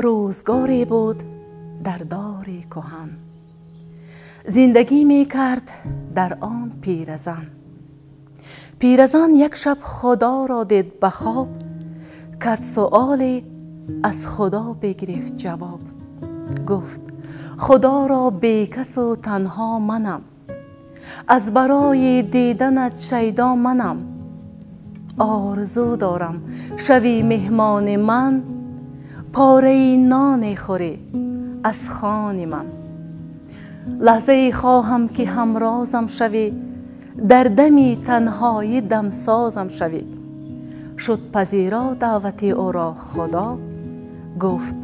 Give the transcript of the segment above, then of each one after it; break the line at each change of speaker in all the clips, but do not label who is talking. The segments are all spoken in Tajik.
Рӯзгоре буд дар дори кӯҳан, зиндагӣ мекард дар он пиразан. Пиразан як шаб Худоро дид ба хоб, кард суоле аз Худо бигирифт ҷавоб. Гуфт Худоро бекасу танҳо манам, аз барои диданат шайдо манам. Орзу дорам шави меҳмони ман, пораи ноне хӯрӣ аз хони ман. Лаҳзае хоҳам ки ҳамрозам шавӣ, дар дами танҳоӣ дамсозам шавӣ. Шуд пазиро даъвати ӯро Худо, гуфт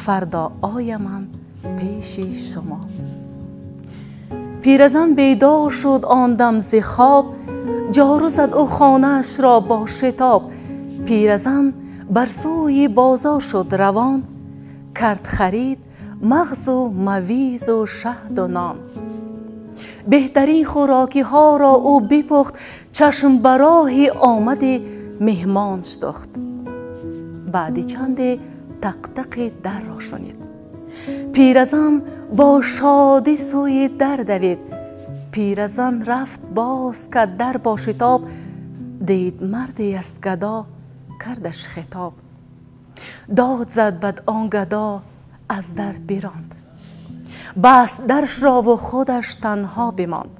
фардо оям ман пеши шумо. Пиразан бедор шуд он дам зи хоб, ҷору зад ӯ хонаашро бо шитоб. Пиразан бар сӯи бозор шуд равон, кард харид мағзу мавизу шаҳду нон. Беҳтарин хӯрокиҳоро ӯ бипухт, чашм ба роҳи омади меҳмонш духт. Баъди чанде тақтақи дарро шунид. Пиразан бо шодӣ сӯи дар давид. Пиразан рафт боз кард дар бо шитоб, дид марде аст гадо кардаш хитоб. Дод зад бад он гадо аз дар биронд, баст даршро худаш танҳо бимонд.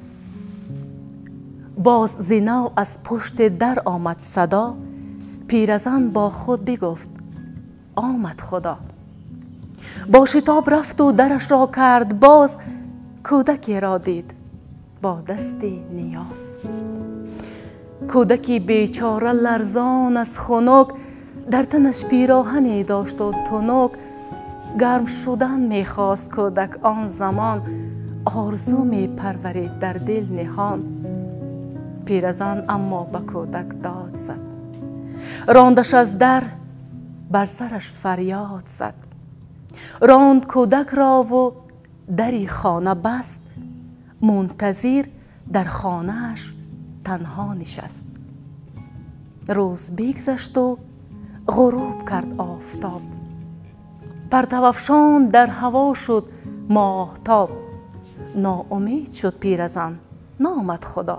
Боз зи нав аз пушти дар омад садо, пиразан бо худ бигуфт омад Худо. Бо шитоб рафту дарашро кард боз, кӯдакеро дид бо дасти ниёз. Кӯдаки бечора ларзон аз хунук, дар танаш пироҳане дошту тунук. Гарм шудан мехост кӯдак он замон, орзу мепарварид дар дил ниҳон. Пиразан аммо ба кӯдак дод зад, рондаш аз дар бар сараш фарёд зад. Ронд кӯдакрову дари хона баст, мунтазир дар хонааш танҳо нишаст. Рӯз бигзашту ғуруб кард офтоб, партавафшон дар ҳаво шуд моҳтоб. Ноумед шуд пиразан, наомад Худо.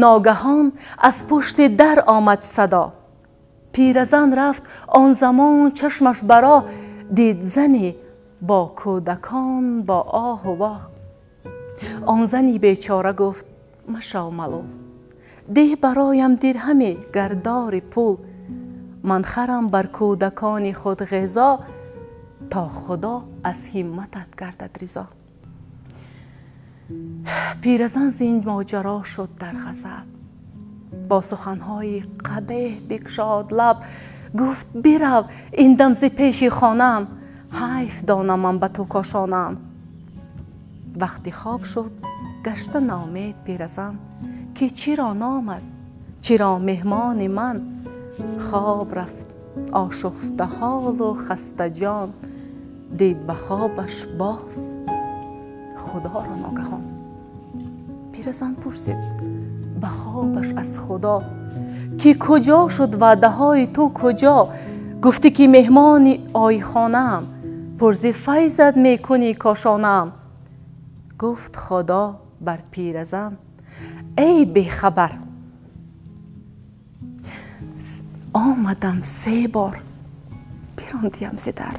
Ногаҳон аз пушти дар омад садо. Пиразан рафт он замон чашмаш ба роҳ, дид зане бо кӯдакон бо оҳу воҳ. Он зани бечора гуфт машав малул, деҳ бароям дирҳаме гардори пул. Ман харам бар кӯдакони худ ғизо, то Худо аз ҳимматат гардад ризо. Пиразан зин моҷаро шуд дар ғазаб, бо суханҳои қабеҳ бикшод лаб. Гуфт бирав ин дам зи пеши хонаам, ҳайф донамам ба ту кошонаам. Вақти хоб шуд гашта ноумед пиразан, ки чиро наомад, чиро меҳмони ман. Хоб рафт ошуфтаҳолу хастаҷон, дид ба хобаш боз Худоро ногаҳон. Пиразан пурсид ба хобаш аз Худо, ки куҷо шуд ваъдаҳои ту куҷо? Гуфтӣ ки меҳмони ойхонаам, пурзи файзат мекунӣ кошонаам. Гуфт Худо бар пиразан эй бехабар, омадам се бор бирондиям зи дар.